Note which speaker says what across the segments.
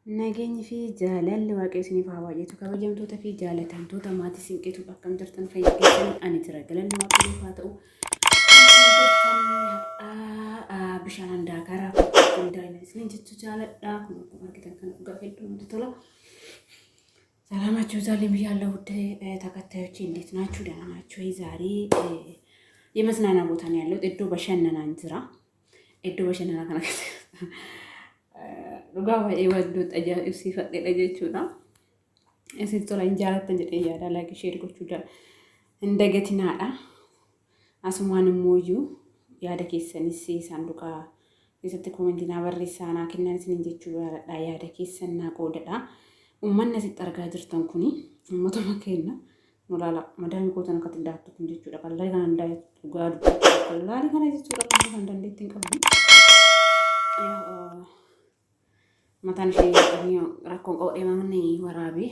Speaker 1: Nageenyi fi jaalalli Waaqayyo isiniif haa baay'atu. Kabajamtoota fi jaalatamtoota maatii Siinqeetu, akkam jirtan? Fayyaa keessan? Ani jira, galanni Waaqayyoof haa ta'u. Har'aa bishaan daakaraa qindaa'ina isiniin jechuu jaaladha. Kun akkuma argitan kana dhugaa hedduu namatti tola. ሰላማችሁ ይብዛልኝ ብያለሁ። ውድ ተከታዮቼ እንዴት ናችሁ? ደህና ናችሁ? ዛሬ የመዝናኛ ቦታ ነው ያለው። Iddoo bashannanaan jira. Iddoo bashannanaa kana dhugaa baay'ee wantoota ajaa'ibsiifadheedha jechuudha. Isin tola hin jaalattan jedhee yaada, like, share gochuu hin dagatinaadha. Asumaan immoo iyyuu yaada keessanis saanduqa keessatti comment naa barreessaa, naa kennaan isiniin jechuu jaaladha. Yaada keessan naa qoodadha. Uummanni asitti argaa jirtan kuni uummatuma keenya nu laala. Madaamii kootan akkatti daaktu kun jechuudha. Qallaa kana dhugaa dubbachuu qallaa kana jechuudha. Qallaa kan dandeettii hin qabdu. Mataan ishee rakkoon qabu deemamni waraabee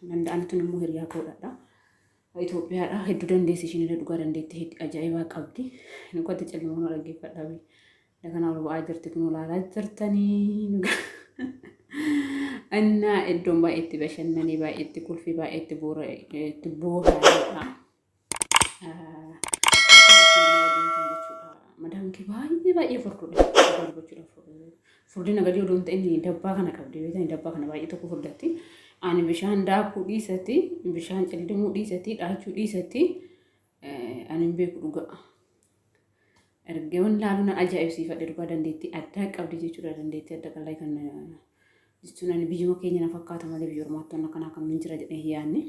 Speaker 1: danda'an tun immoo hiriyaa koodhadha. Itoophiyaadha. Hedduu dandeessi, isheen illee dhugaa dandeettii ajaa'ibaa qabdi. Nuqatti callimoo nu dhaggeeffadha. Kana ol ba'aa jirti, kun ilaalaa jirtanii. Innaa iddoon baay'ee itti bashannanii, baay'ee itti kulfii, baay'ee itti boohaadha. Madaan kee baay'ee baay'ee furduudha. Furdina gadi odoo hin ta'in dabbaa kana qabdi. Beektanii, dabbaa kana baay'ee tokko furdatti. Ani bishaan daakuu dhiisatti, bishaan cillimuu dhiisatti, dhaachuu dhiisatti, ani hin beeku dhugaa. Ergeewwan laaluu nan ajaa'ibsiifadhe, dhugaa dandeettii addaa qabdi jechuudha. Dandeettii adda qal'aa kan jechuun ani biyyuma keenya na fakkaata malee biyya ormaatti akkanaa kan hin jira jedhee hin yaadne.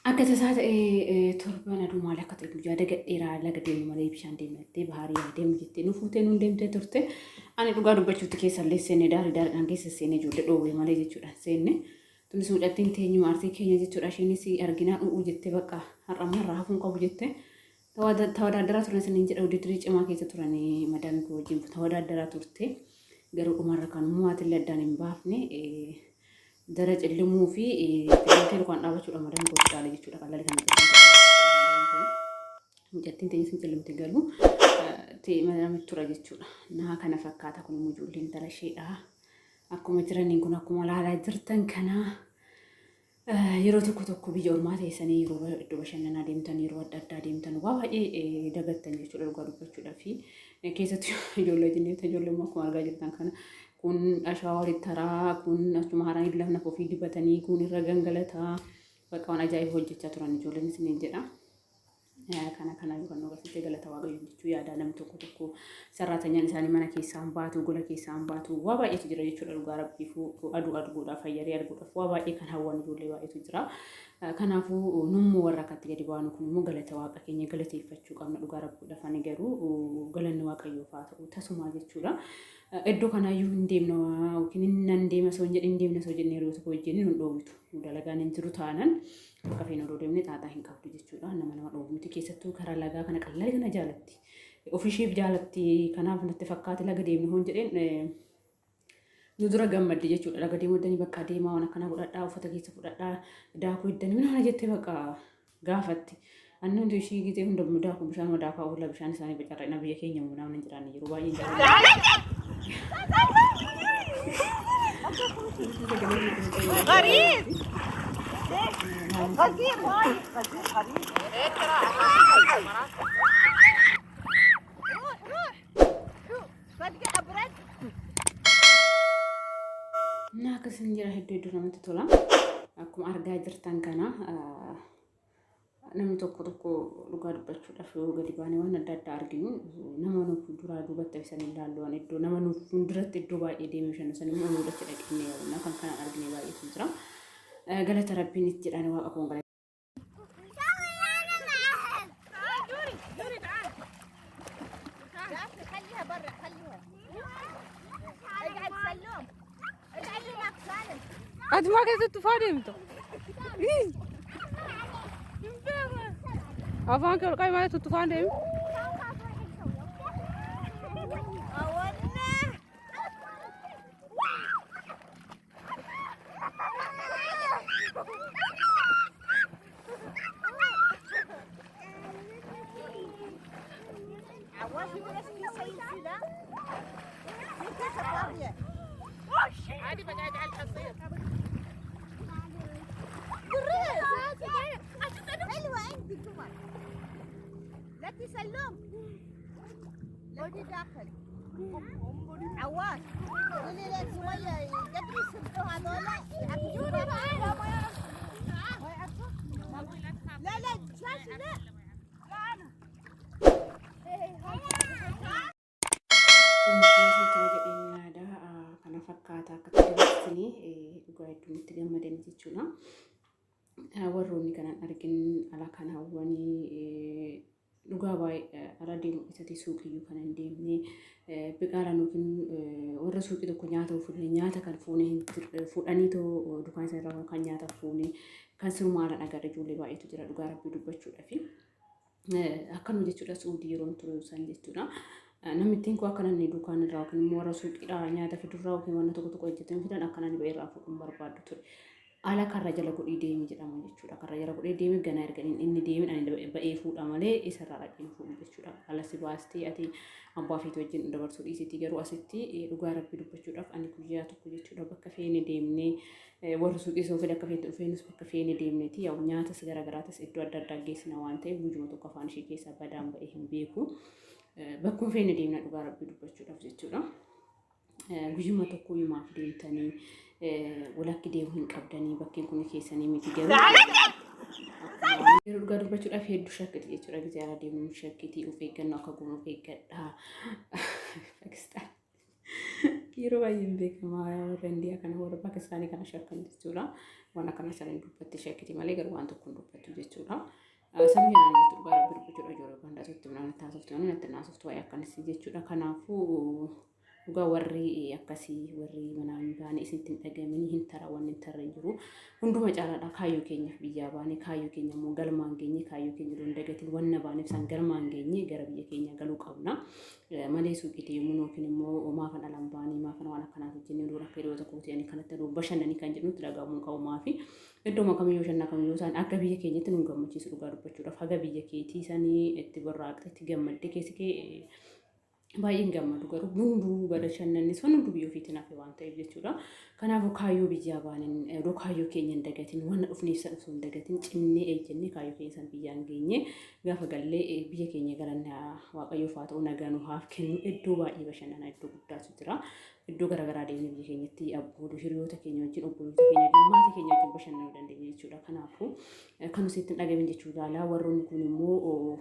Speaker 1: Akka tasaa ta'ee torban aduu maal akka ta'e guyyaa dagadheeraa, laga deemu malee bishaan deemattee baharii yaa deemu jettee nu fuutee nuun deemtee turte. Ani dhugaa dubbachuutti keessa illee seenne, daarii daariidhaan keessa seenne, ijoollee dhoowwee malee jechuudha seenne. Tunis mucattiin teenyuma arsii keenya jechuudha. Isheenis arginaa dhu'uu jettee, bakka har'ammaa irraa hafuun qabu jettee tawaadaaddaraa turan isiniin jedha. Wudidirii cimaa keessa turanii madaamii koo wajjin tawaadaaddaraa turte. Garuu dhumarra kan mo'atillee addaan hin baafne, dara cillimuu fi cillimtee lukaan dhaabachuudha madaan koo caale jechuudha. Qallalii kana cillimtee mucattiin teenya sun cillimte garuu ta'e madamitti tura jechuudha. Naa kana fakkaata. Kun immoo ijoolleen intala isheedha. Akkuma jiraniin kun akkuma ilaalaa jirtan kana yeroo tokko tokko biyya ormaa teessanii yeroo iddoo bashannanaa deemtan, yeroo adda addaa deemtan, waa baay'ee dagattan jechuudha dhugaa dubbachuudhaa fi keessattuu ijoollee wajjin deemtan. Ijoollee immoo akkuma argaa jirtan kana kun ashaawaa walitti taraa, kun achuma haranii lafna ofii dibatanii, kun irra gangalataa, bakka waan ajaa'iba hojjechaa turan ijoolleen isiniin jedha. Kana kana yookaan nu agarsiisee galata Waaqayyo jechuu yaada. Namni tokko tokko sarraatanyaan isaanii mana keessaan baatu, gola keessaan baatu, waa baay'eetu jira jechuudha. Dhugaa rabbiifuu aduu arguudhaaf, fayyarii arguudhaaf waa baay'ee kan hawwan ijoollee baay'eetu jira. Kanaafuu nummoo warra akkatti gadi baanu kun immoo galata Waaqa keenya galateeffachuu qabna dhugaa rabbiidhaaf. Ani garuu galanni Waaqayyoof haa ta'u tasumaa jechuudha. Iddoo kanaayyuu hin deemna yookiin nan deema osoo hin jedhin, hin deemna osoo jennee yeroo tokko wajjin nun dhoowwitu. Dalagaan hin jiru taanan bakka feene odoo deemne xaaxaa hin qabdu jechuudha. Nama nama dhoowwu miti. Keessattuu karaa lagaa kana qallalii kana jaalatti. Ofisheef jaalatti, kanaaf natti fakkaate laga deemne hoon jedheen nu dura gammaddi jechuudha. Laga deemuu iddanii bakka deemaa, waan akkanaa godhadhaa, uffata keessa fudhadhaa, daakuu iddanii mana jettee bakka gaafatti. Anni hundi ishii gizee hunda daakuu bishaan daakaa oola, bishaan isaanii bacarra'ina biyya keenya immoo namni hin jiraanne yeroo baay'ee hin.
Speaker 2: غريب غزير وايد غزير غريب. روح روح، شو صدق ابرد.
Speaker 1: እና akkasin jira, hedduu hedduu namatti tola. Akkuma argaa jirtan kana namni tokko tokko dhugaa dubbachuudhaaf yoo gadi baanee waan adda addaa arginu, nama nuuf duraa duubatti ibsan ilaallu, waan iddoo nama nuuf fuulduratti iddoo baay'ee deemee shan san immoo nuudatti dhaqnee yaadna kan kanaan argine baay'eetu jira. Galata Rabbiin itti jedhaan, Waaqa koon galata.
Speaker 2: تعال جوري، جوري تعال. خليها برا، خليها. اقعد سلوم، اقعد هناك سالم.
Speaker 3: Ati maa keessatti tufaa deemta? Afaan kee ol qabi, malee tuttufaan deemi.
Speaker 2: أولنا عواش، ليش في شيء كذا؟ في كيسة فاضية.
Speaker 4: عادي بقعد على الحصير.
Speaker 2: حلوة عندي قمر. لا تسلم. ودي داخل. عواش قولي له شوية يقدروا يسبحوا هذولا يعرفوا. لا لا شاشة لا.
Speaker 1: Tola jedheen yaada kana fakkaata akka dabarsanii dhugaa hedduun itti gammadan jechuudha. Warroonni kanan argin ala kanaawwanii dhugaa baay'ee ala deemu isatti suuqiyyuu kan hin deemne biqaalaan yookiin warra suuqii tokko nyaata fuudhanii nyaata kan fuunee fuudhanii too dukaan isa irraa kan nyaata fuunee kan sirumaa ala agarra ijoollee baay'eetu jira dhugaa Rabbii dubbachuudhaafi. Akkanuma jechuudha Suudii yeroon ture san jechuudha. Namittiin koo akka namni dukaan irraa yookiin immoo warra suuqiidhaa nyaata fidurraa yookiin waan tokko tokko hojjetanii fidan akka namni ba'e irraa fuudhuun barbaaddu ture. Ala karra jala godhii deemi jedhama jechuudha. Karra jala godhee deemi ganaa erga inni deemin ani ba'ee fuudha malee isarraa dhaqeen fuudhu jechuudha. Ala si baastee ati abbaa feetii wajjin dabarsuu dhiisitii garuu asitti dhugaa Rabbii dubbachuudhaaf ani guyyaa tokko jechuudha bakka feene deemnee warra suuqii soo fedhe akka feete dhufeenus bakka feene deemneeti yaa'u nyaatas garaagaraatas iddoo adda addaa geessina waan ta'eef guyyuma tokko afaan ishee keessaa badaan ba'ee hin beeku. Bakkuma feene deemna dhugaa Rabbii dubbachuudhaaf jechuudha. Guyyuma tokko yumaaf deemtanii walakki deemuu hin qabdanii bakkeen kun keessanii miti garuu. Yeroo dhugaa dubbachuudhaaf hedduu shakkiti jechuudha. Gizee ala deemnu shakkiti of eeggannoo akka goonu of eeggadhaa. Pakistaan. Yeroo baay'ee hin beekamaa warra Indiyaa kana warra Pakistaanii kana shakkan jechuudha. Waan akkana sana dubbatti shakkiti malee garuu waan tokko hin dubbattu jechuudha. Sabni jedhaan jettu dhugaa Rabbii dubbachuudha ijoollee Ugaandaa turte minaan itti haasoftu minaan itti haasoftu waa'ee akkanas jechuudha. Kanaafuu dhugaa warri akkasii warri manaa hin baane isinitti hin dhagahamini hin tara wanni hin tarre hin jiru. Hunduma caalaadha kaayyoo keenyaaf biyyaa baane kaayyoo keenya immoo galmaan geenye kaayyoo keenya osoo hin dagatin wanna baaneef san galmaan geenye gara biyya keenya galuu qabna. Malee suuqii deemuun yookiin immoo maa kan alan baanii maa kana waan akkanaaf hojjennee dura akka hiriyoota kootii ani kanatti aduu bashannanii kan jedhu nutti dhagahamuu hin qabu maafi iddoo kamiyyuu shannaa kamiyyuu isaan akka biyya keenyatti nu gammachiisu dhugaa dubbachuudhaaf haga biyya keetii sanii itti barraaqxe itti gammaddee keessi kee baay'een gammadu garuu hunduu bashannannis waan hunduu biyya ofiitiin hafe waan ta'eef jechuudha. Kanaafuu kaayyoo biyyaa baaneen odoo kaayyoo keenya hin dagatin waan dhufneef san osoo hin dagatin cimnee ejjennee kaayyoo keenya san biyyaan geenye gaafa gallee biyya keenya galanna Waaqayyoof haa ta'u nagaa nu haaf kennu iddoo baay'ee bashannanaa iddoo guddaatu jira. Iddoo garaagaraa deemnee biyya keenyatti abbooluu hiriyoota keenya wajjin obboloota keenya wajjin maatii keenya wajjin bashannanuu dandeenya jechuudha. Kanaafuu kan nuti ittiin dhagamin jechuu ilaala warroonni kun immoo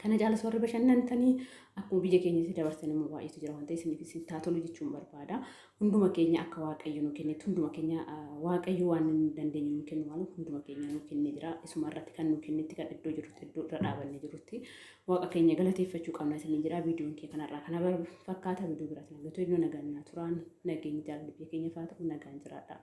Speaker 1: kana caalas warri bashannantanii akkuma biyya keenyatti dabarsan immoo baay'eetu jira waan ta'eef isiniif isin taa tolu jechuun barbaada. Hunduma keenya akka Waaqayyo nu kennetti hunduma keenya Waaqayyo waan hin dandeenye nu kennu malee hunduma keenya nu kennee jira. Isuma irratti kan nu kennetti kan iddoo jirrutti iddoo irra dhaabannee jirrutti Waaqa keenya galateeffachuu qabna isiniin jedha. Viidiyoon kee kanarraa kana fakkaata. Viidiyoo biraatiin argatu. Nagaan naa turaan nageenyi jaalalli biyya keenyaaf haa ta'u nagaan jiraadha.